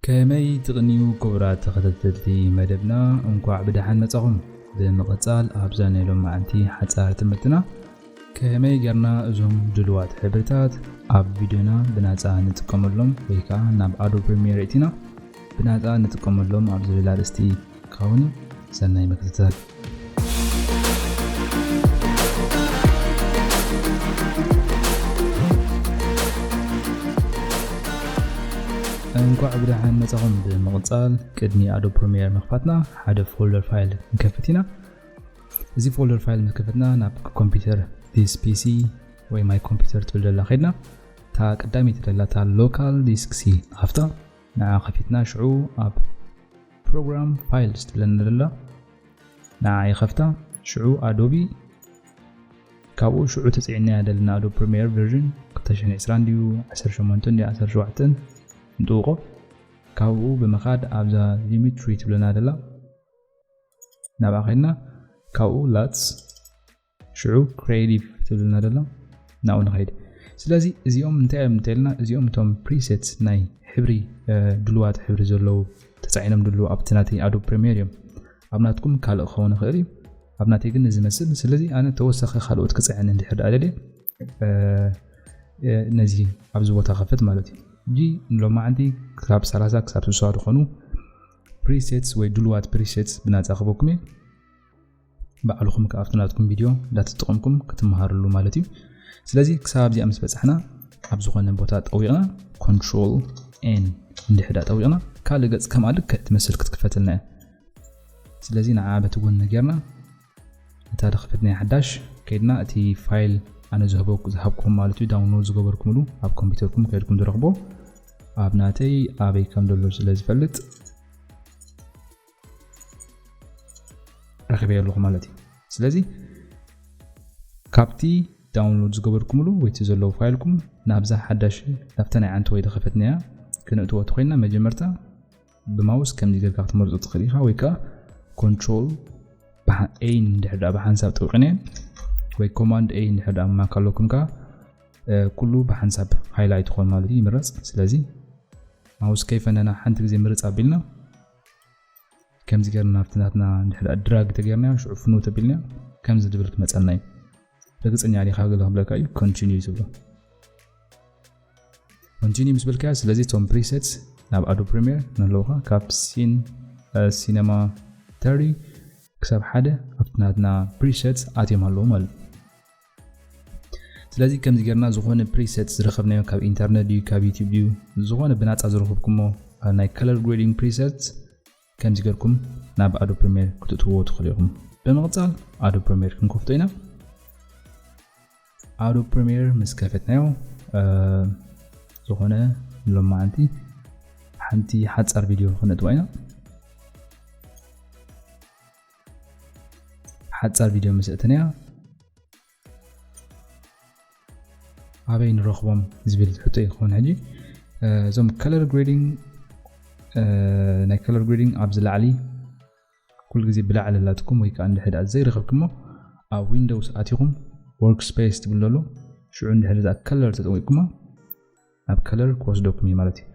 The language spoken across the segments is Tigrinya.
ከመይ ትቕንዩ ክቡራት ተኸታተልቲ መደብና፣ እንኳዕ ብደሓን መጻኹም። ብምቕጻል ኣብዛ ናይ ሎማዓንቲ ሓጻር ትምህርትና ከመይ ጌርና እዞም ድልዋት ሕብርታት ኣብ ቪድዮና ብናጻ ንጥቀመሎም ወይ ከኣ ናብ ኣዶብ ፕሪሚየር እቲና ብናጻ ንጥቀመሎም ኣብ ዝብል ኣርእስቲ ክኸውን እዩ። ሰናይ ምክትታል። እንኳዕ ብደሓን መጻኹም። ብምቕጻል ቅድሚ ኣዶብ ፕሪሚየር ምኽፋትና ሓደ ፎልደር ፋይል ንከፍት ኢና። እዚ ፎልደር ፋይል ምስ ከፈትና ናብ ኮምፒውተር፣ this ፒሲ ወይ ማይ ኮምፒውተር ትብል ዘላ ከድና እታ ቀዳመይቲ ዘላ እታ ሎካል ዲስክ ሲ ንኸፍታ። ንዓ ከፊትና ሽዑ ኣብ ፕሮግራም ፋይልስ ትብለና ዘላ ንዓ ይኸፍታ። ሽዑ ኣዶቢ ካብኡ ሽዑ ተጽዒናያ ዘለና ኣዶብ ፕሪሚየር ቨርዥን ክልተ ሽሕን ዕስራን ድዩ ዓሰርተ ሸሞንተን ድዩ ዓሰርተ ሸውዓተን ንጥውቆ። ካብኡ ብምኻድ ኣብዛ ሊሚትሪ ትብለና ዘላ ናብኣ ከድና ካብኡ ላትስ ሽዑ ክሬቲቭ ትብልና ዘላ ናብኡ ንኸይድ። ስለዚ እዚኦም እንታይ እዮም እንተልና፣ እዚኦም እቶም ፕሪሴትስ ናይ ሕብሪ፣ እ፣ ድልዋት ሕብሪ ዘለዉ ተጻዒኖም ድልዉ ኣብቲ ናተይ ኣዶብ ፕሪሚየር እዮም። ኣብ ናትኩም ካልእ ክኸውን ይኽእል እዩ፣ ኣብ ናተይ ግን እዚ መስል። ስለዚ ኣነ ተወሳኺ ካልኦት ክጽዕን እንድሕር ደኣ ደልየ፣ እ፣ እ፣ ነዚ ኣብዚ ቦታ ከፍት ማለት እዩ። ሕጂ ንሎማዓንቲ ክሳብ ሰላሳ ክሳብ ስሳ ዝኾኑ ፕሪሴትስ ወይ ድልዋት ፕሪሴትስ ብናጻ ክበኩም እየ። ባዕልኹም ከኣ ኣብቲ ናትኩም ቪድዮ እንዳተጠቐምኩም ክትመሃርሉ ማለት እዩ። ስለዚ ክሳብ ኣብዚኣ ምስ በጻሕና ኣብ ዝኾነ ቦታ ጠዊቕና ኮንትሮል ኤን እንድሕር ደኣ ጠዊቕና ካልእ ገጽ ከምኣ ልክዕ ትመስል ክትክፈተልና እያ። ስለዚ ንዓ በቲ ጎኒ ጌርና እታ ድኽፍት ናይ ሓዳሽ ከይድና እቲ ፋይል ኣነ ዝህበኩ-፣ ዝሃብኩም ማለት እዩ ዳውንሎድ ዝገበርኩምሉ ኣብ ኮምፒውተርኩም ከይድኩም ትረኽቦ። ኣብ ናተይ ኣበይ ከም ዘሎ ስለ ዝፈልጥ ረኺበዮ ኣለኹ ማለት እዩ። ስለዚ ካብቲ ዳውንሎድ ዝገበርኩምሉ ወይ እቲ ዘለዉ ፋይልኩም ናብዛ ሓዳሽ ናብታ ናይ ዓንተወይ ድኸፈትናያ ክነእትዎ እንተኾይንና መጀመርታ ብማውስ ከምዚ ጌርካ ክትመርጾ ትኽእል ኢኻ ወይ ከኣ ኮንትሮል ብሓ-፣ ኤይ እንድሕር ደኣ ብሓንሳብ ጠውቂናዮ ወይ ኮማንድ ኤይ እንድሕር ደኣ ማክ ኣለኩም ከኣ፣ እ፣ ኩሉ ብሓንሳብ ሃይላይት ይኾን ማለት እዩ፣ ይምረጽ። ስለዚ ማውስ ከይፈነና ሓንቲ ግዜ ምርጽ ኣቢልና ከምዚ ጌርና ናብቲ ናትና እንድሕር ደኣ ድራግ ተጌርናዮ ሽዑ ፍንው ተቢልናዮ ከምዚ ድብል ክመጸልና እዩ። ርግጸኛ ዲኻ ገለ ክብለካ እዩ፣ ኮንቲኒዩ ትብሎ። ኮንቲኒዩ ምስ በልካዮ፣ ስለዚ እቶም ፕሪሴትስ ናብ ኣዶብ ፕሪሚየር ንለውኻ ካብ ሲን፣ እ፣ ሲነማ ተሪ ክሳብ ሓደ ኣብቲ ናትና ፕሪሴትስ ኣትዮም ኣለዉ ማለት እዩ። ስለዚ ከምዚ ጌርና ዝኾነ ፕሪሴትስ ዝረኸብናዮ ካብ ኢንተርነት ድዩ ካብ ዩቲዩብ ድዩ ዝኾነ ብናጻ ዝረኸብኩሞ፣ እ፣ ናይ ከለር ግሬዲንግ ፕሪሴትስ ከምዚ ጌርኩም ናብ ኣዶብ ፕሪሚየር ክትእትውዎ ትኽእሉ ኢኹም። ብምቕጻል ኣዶብ ፕሪሚየር ክንከፍቶ ኢና። ኣዶብ ፕሪሚየር ምስ ከፈትናዮ፣ እ፣ ዝኾነ ሎማዓንቲ ሓንቲ ሓጻር ቪድዮ ክነእትዋ ኢና። ሓጻር ቪድዮ ምስ እተናያ ኣበይ ንረኽቦም ዝብል ሕቶ ይኸውን። ሕጂ፣ እ፣ እዞም ከለር ግሬዲንግ፣ እ፣ ናይ ከለር ግሬዲንግ ኣብዚ ላዕሊ ኩሉ ግዜ ብላዕሊ ኣላትኩም ወይ ከኣ እንድሕር ደኣ ዘይረኸብኩሞ ኣብ ዊንዶውስ ኣቲኹም ወርክ ስፔስ ትብል ዘሎ ሽዑ እንድሕር እዛ ከለር ተጠቂምኩማ ናብ ከለር ክወስደኩም እዩ ማለት እዩ።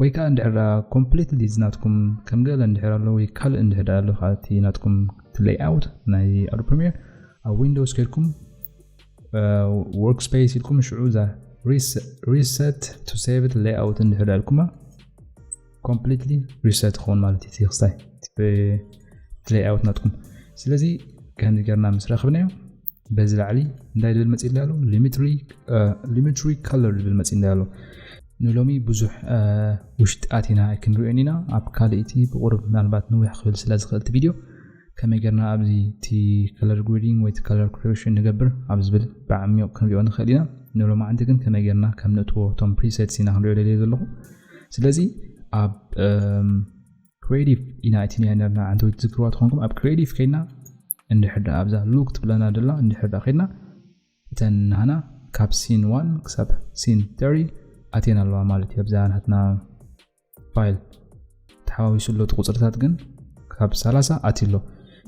ወይ ከኣ እንድሕር ደኣ ኮምፕሊትሊ እዚ ናትኩም ከም ገለ እንድሕር ኣሎ ወይ ካልእ እንድሕር ደኣ ኣሎ ከኣ እቲ ናትኩም እቲ ሌይኣውት ናይ ኣዶብ ፕሪሚየር ኣብ ዊንዶውስ ከይድኩም፣ እ፣ ወርክ ስፔስ ኢልኩም ሽዑ እዛ ሪሰ-፣ ሪሰት ቱ ሴቭድ ሌይኣውት እንድሕር ደኣ ኢልኩማ ኮምፕሊትሊ ሪሰት ክኸውን ማለት እዩ። እቲ ክስታይ እቲ ሌይኣውት ናትኩም። ስለዚ ከምዚ ጌርና ምስ ረኽብናዮ በዚ ላዕሊ እንታይ ድብል መጺእና ኣሎ? ሊሚትሪ፣ እ፣ ሊሚትሪ ከለር ድብል መጺእና ኣሎ። ንሎሚ ብዙሕ፣ እ፣ ውሽጢ ኣቲና ኣይክንሪኦን ኢና። ኣብ ካልእ እቲ ብቑሩብ ምናልባት ንውሕ ክብል ስለ ዝኽእል እቲ ቪድዮ ከመይ ጌርና ኣብዚ እቲ ከለር ግሬዲንግ ወይ እቲ ከለር ኮሬክሽን ንገብር ኣብ ዝብል ብዓሚቕ ክንሪኦ ንኽእል ኢና። ንሎማዓንቲ ግን ከመይ ጌርና ከም ነእትዎ እቶም ፕሪሴትስ ኢና ክንሪኦ ደልየ ዘለኹ። ስለዚ ኣብ፣ እም፣ ክሬቲቭ ኢና እቲ ናይ ነርና ዓንተወይ ትዝክርዋ ትኾንኩም። ኣብ ክሬቲቭ ከይድና እንድሕር ደኣ ኣብዛ ሉክ ትብለና ደላ እንድሕር ደኣ ከይድና እተን ናህና ካብ ሲን ዋን ክሳብ ሲን ተሪ ኣትየን ኣለዋ ማለት እዩ። ኣብዛ ናትና ፋይል ተሓዋዊሱ ኣሎ እቲ ቁጽርታት ግን ካብ ሰላሳ ኣትዩ ኣሎ።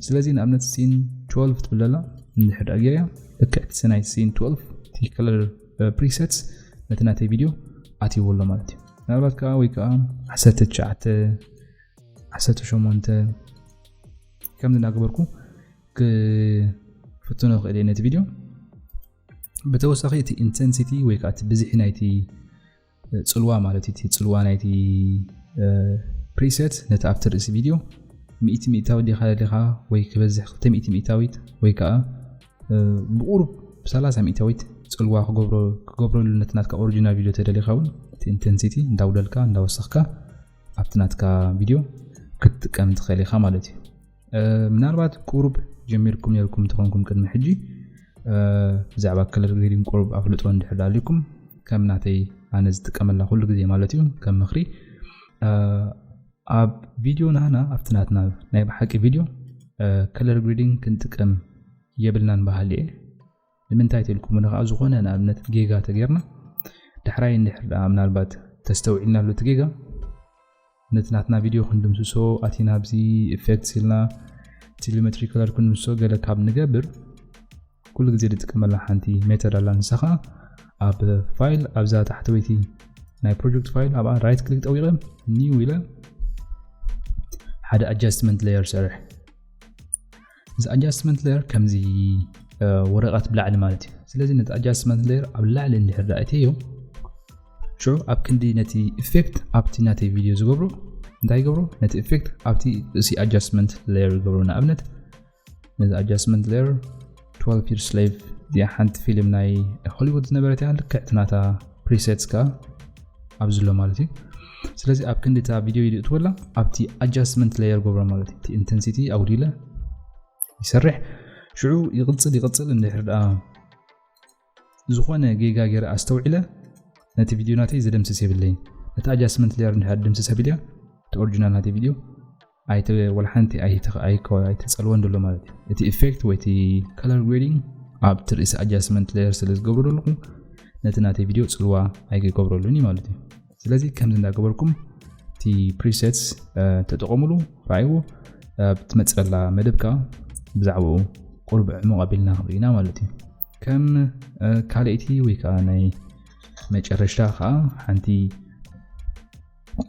ስለዚ ንኣብነት ሲን ትወልቭ ትብል ደላ እንድሕር ደኣ ጌርያ ልክዕ እቲ ናይ ሲን ትወልቭ እቲ ከለር፣ እ፣ ፕሪሰትስ ነቲ ናተይ ቪድዮ ኣትይዎ ኣሎ ማለት እዩ። ምናልባት ከዓ ወይ ከዓ ዓሰርተ ትሽዓተ ዓሰርተ ሸሞንተ ከምዚ እናገበርኩ ክፍትኖ ክእል እየ ነቲ ቪድዮ። ብተወሳኺ እቲ ኢንተንሲቲ ወይ ከዓ እቲ ብዝሒ ናይቲ ፅልዋ ማለት እዩ፣ እቲ ፅልዋ ናይቲ ፕሪሰት ነቲ ኣብቲ ርእሲ ቪድዮ ሚእቲ ሚእታዊት ዲኻ ደሊኻ ወይ ክበዝሕ ክልተ ሚእቲ ሚእታዊት ወይ ከዓ ብቁሩብ ብሰላሳ ሚእታዊት ፅልዋ ክገብረሉ ነቲ ናትካ ኦሪጂናል ቪድዮ ተደሊኻ እውን እቲ ኢንተንሲቲ እንዳውደልካ እንዳወሰኽካ ኣብቲ ናትካ ቪድዮ ክትጥቀም ትኽእል ኢኻ ማለት እዩ። ምናልባት ቁሩብ ጀሚርኩም ነርኩም እንተኾንኩም ቅድሚ ሕጂ ብዛዕባ ከለር ግሬዲንግ ቁሩብ ኣፍልጦ እንድሕር ኣልኩም ከም ናተይ ኣነ ዝጥቀመላ ኩሉ ግዜ ማለት እዩ ከም ምኽሪ ኣብ ቪድዮ ናህና ኣብቲ ናትና ናይ ብሓቂ ቪድዮ ከለር ግሬዲንግ ክንጥቀም የብልናን ባህሊ እየ። ንምንታይ ተልኩም ንኸዓ ዝኾነ ንኣብነት ጌጋ ተጌርና ዳሕራይ እንድሕር ደኣ ምናልባት ተስተውዒልና ኣሎ እቲ ጌጋ ነቲ ናትና ቪድዮ ክንድምስሶ ኣቲና ኣብዚ ኢፌክትስ ኢልና ቴሌሜትሪ ከለር ክንድምስሶ ገለ ካብ ንገብር ኩሉ ግዜ ዝጥቀመላ ሓንቲ ሜተድ ኣላ ንሳ ከዓ ኣብ ፋይል ኣብዛ ታሕተወይቲ ናይ ፕሮጀክት ፋይል ኣብኣ ራይት ክሊክ ጠዊቐ ኒው ኢለ ሓደ ኣጃስትመንት ሌየር ሰርሕ እዚ ኣጃስትመንት ሌየር ከምዚ ወረቐት ብላዕሊ ማለት እዩ። ስለዚ ነቲ ኣጃስትመንት ሌየር ኣብ ላዕሊ እንድሕር ደኣ እተዮ ሽዑ ኣብ ክንዲ ነቲ ኢፌክት ኣብቲ ናተይ ቪድዮ ዝገብሮ እንታይ ይገብሮ ነቲ ኢፌክት ኣብቲ ርእሲ ኣጃስትመንት ሌየር ይገብሮ። ንኣብነት ነዚ ኣጃስትመንት ሌየር twelve Years Slave እዚኣ ሓንቲ ፊልም ናይ ሆሊውድ ዝነበረት እያ። ልክዕ እቲ ናታ ፕሪሴትስ ከዓ ኣብዚ ኣሎ ማለት እዩ። ስለዚ ኣብ ክንዲ እታ ቪድዮ ይድእትወላ ኣብቲ ኣጃስትመንት ሌየር ገብሮ ማለት እዩ። እቲ ኢንተንሲቲ ኣውዲለ ይሰርሕ። ሽዑ ይቕጽል ይቕጽል እንድሕር ደኣ ዝኾነ ጌጋ ገይረ ኣስተውዒለ ነቲ ቪድዮ ናተይ ዝደምስስ የብለይን። ነቲ ኣጃስትመንት ሌየር እንድሕር ድምስስ ኣቢልያ እቲ ኦሪጂናል ናተይ ቪድዮ ኣይተ ወላ ሓንቲ ኣይተ- ኣይኮ- ኣይተጸልወን ዘሎ ማለት እዩ። እቲ ኢፌክት ወይ እቲ ከለር ግሬዲንግ ኣብቲ ርእሲ ኣጃስትመንት ሌየር ስለ ዝገብሮ ዘለኹ ነቲ ናተይ ቪድዮ ጽልዋ ኣይገብረሉን እዩ ማለት እዩ። ስለዚ ከምዚ እንዳገበርኩም እቲ ፕሪሴትስ ተጠቐሙሉ፣ ረኣይዎ። ኣብ ትመፅእ ዘላ መደብ ከዓ ብዛዕባኡ ቁሩብ ዕሙቕ ኣቢልና ክንርኢ ኢና ማለት እዩ። ከም ካልኣይቲ ወይ ከዓ ናይ መጨረሽታ ከዓ ሓንቲ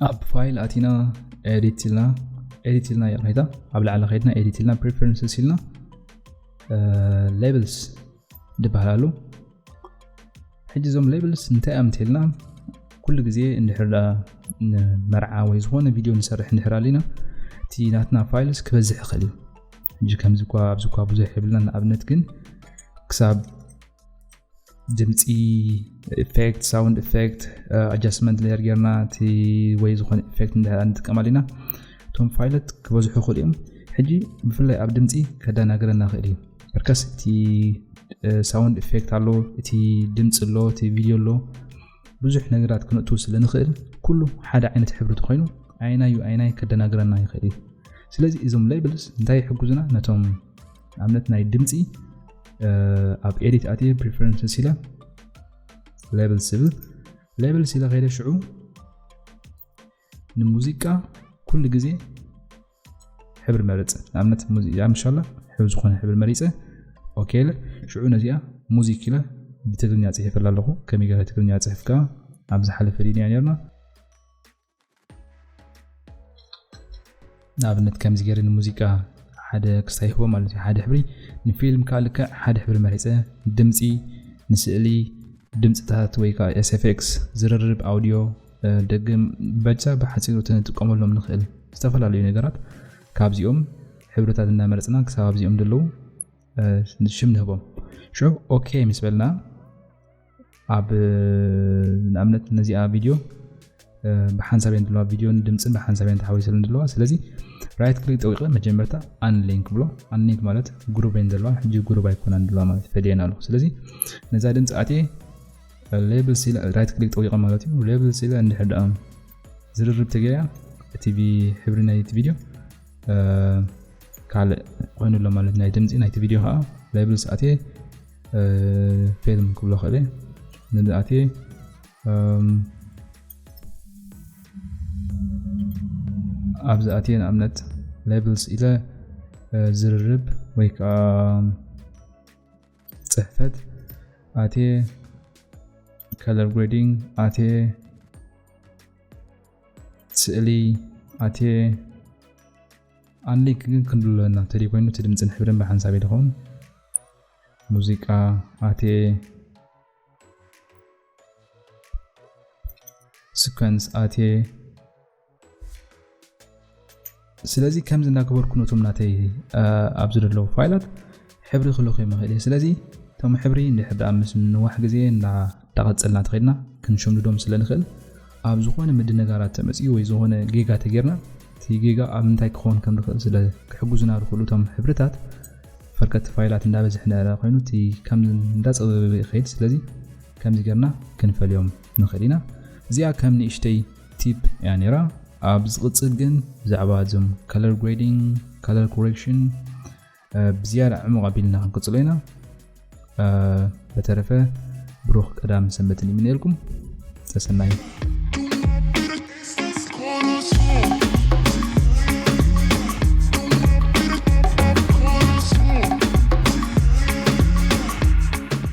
ኣብ ፋይል ኣቲና ኤዲት ኢልና ኤዲት ኢልና ይቕሬታ ኣብ ላዕሊ ከይድና ኤዲት ኢልና ፕሪፈረንስስ ኢልና ሌብልስ ድበሃል ኣሎ። ሕጂ እዞም ሌብልስ እንታይ እዮም እንተልና ኩሉ ግዜ እንድሕር ደኣ ንመርዓ ወይ ዝኾነ ቪድዮ ንሰርሕ እንድሕር ኣሊና እቲ ናትና ፋይልስ ክበዝሕ ይኽእል እዩ። ሕጂ ከምዚ እኳ ኣብዚ እኳ ብዙሕ የብልና ንኣብነት ግን ክሳብ ድምፂ ኢፌክት ሳውንድ ኢፌክት ኣጃስትመንት ሌየር ጌርና እቲ ወይ ዝኾነ ኢፌክት እንድሕር ንጥቀም ኣሊና እቶም ፋይለት ክበዝሑ ይኽእሉ እዮም። ሕጂ ብፍላይ ኣብ ድምፂ ከደናግረና ይኽእል እዩ። ርከስ እቲ ሳውንድ ኢፌክት ኣሎ፣ እቲ ድምፂ ኣሎ፣ እቲ ቪድዮ ኣሎ። ብዙሕ ነገራት ክነእትው ስለ ንኽእል ኩሉ ሓደ ዓይነት ሕብሪ ተኾይኑ ኣይናዩ ኣይናይ ከደናግረና ይኽእል እዩ። ስለዚ እዞም ሌብልስ እንታይ ይሕግዙና? ነቶም ኣብነት ናይ ድምፂ ኣብ ኤዲት ኣትየ ፕሪፈረንስስ ኢለ ሌብልስ ዝብል ሌብልስ ኢለ ከይደ ሽዑ ንሙዚቃ ኩሉ ግዜ ሕብሪ መርፅ ንኣብነት ሙዚቃ ምሻላ ሕብሪ ዝኾነ ሕብሪ መሪፀ ኦኬ ኢለ ሽዑ ነዚኣ ሙዚክ ኢለ ብትግርኛ ፅሒፈላ ኣለኹ። ከመይ ገይረ ትግርኛ ፅሕፍካ ኣብ ዝሓለፈ ዲንያ ነርና ንኣብነት ከምዚ ገይረ ንሙዚቃ ሓደ ክስታይ ይህቦ ማለት እዩ። ሓደ ሕብሪ ንፊልም ከዓ ልክዕ ሓደ ሕብሪ መሪፀ ድምፂ ንስእሊ ድምፅታት ወይ ከዓ ኤስኤፍኤክስ ዝርርብ ኣውዲዮ ደግም በጃ ብሓፂሩ ትንጥቀመሎም ንኽእል ዝተፈላለዩ ነገራት ካብዚኦም ሕብርታት እናመረፅና ክሳብ ኣብዚኦም ዘለዉ ሽም ንህቦም። ሽዑ ኦኬ ምስ በልና ኣብ ንኣብነት ነዚኣ ቪድዮ ብሓንሳብ እየን ዘለዋ ቪድዮን ድምፅን ብሓንሳብ እየን ተሓዊሰለን ዘለዋ። ስለዚ ራይት ክሊክ ጠዊቀ መጀመርታ ኣንሊንክ ብሎ ኣንሊንክ ማለት ግሩብ እየን ዘለዋ ሕጂ ግሩብ ኣይኮናን ዘለዋ ማለት ፈሊየን ኣለኹ። ስለዚ ነዛ ድምፂ ኣትየ ሌብል ሲለ ራይት ክሊክ ጠዊቀ ማለት እዩ። ሌብል ሲለ እንድሕር ደኣ ዝርርብ ተገይራ እቲ ቪ- ሕብሪ ናይ እቲ ቪድዮ ካልእ ኮይኑ ኣሎ ማለት ናይ ድምፂ ናይቲ ቪድዮ ከዓ ሌብል ኣትየ ፊልም ክብሎ ክእል ነዚ ኣትየ ኣብዚ ኣትየ ንኣብነት ሌብልስ ኢለ ዝርርብ ወይ ከዓ ፅሕፈት ኣትየ ከለር ግሬዲንግ ኣትየ ስእሊ ኣትየ ኣንሊንክ ግን ክንብሎ ኣለና። ተዲ ኮይኑ እቲ ድምፅን ሕብርን ብሓንሳብ ይኸውን። ሙዚቃ ኣትየ ሲኮንስ ኣትየ ስለዚ ከምዚ እናገበርኩ ነቶም ናተይ ኣብዚ ዘለዉ ፋይላት ሕብሪ ክልኹ ይምኽእል እየ። ስለዚ እቶም ሕብሪ እንድሕር ደኣ ምስ ንዋሕ ግዜ እንዳቐፀልና ተኸድና ክንሸምድዶም ስለ ንኽእል ኣብ ዝኾነ ምድንጋራት ተመፅኡ ወይ ዝኾነ ጌጋ ተጌርና እቲ ጌጋ ኣብ ምንታይ ክኸውን ከም ዝኽእል ስለ ክሕግዙና ዝኽእሉ እቶም ሕብርታት ፈርከቲ ፋይላት እንዳበዝሕ ንዕረ ኮይኑ እቲ ከም እንዳፀበበ ይኸይድ። ስለዚ ከምዚ ጌርና ክንፈልዮም ንኽእል ኢና። እዚኣ ከም ንእሽተይ ቲፕ እያ ነይራ። ኣብ ዝቕጽል ግን ብዛዕባ እዞም color grading፣ color correction ብዝያዳ ዕሙቕ ኣቢልና ክንቅጽሎ ኢና። በተረፈ ብሩኽ ቀዳም ሰንበትን ይምነየልኩም። ተሰናይ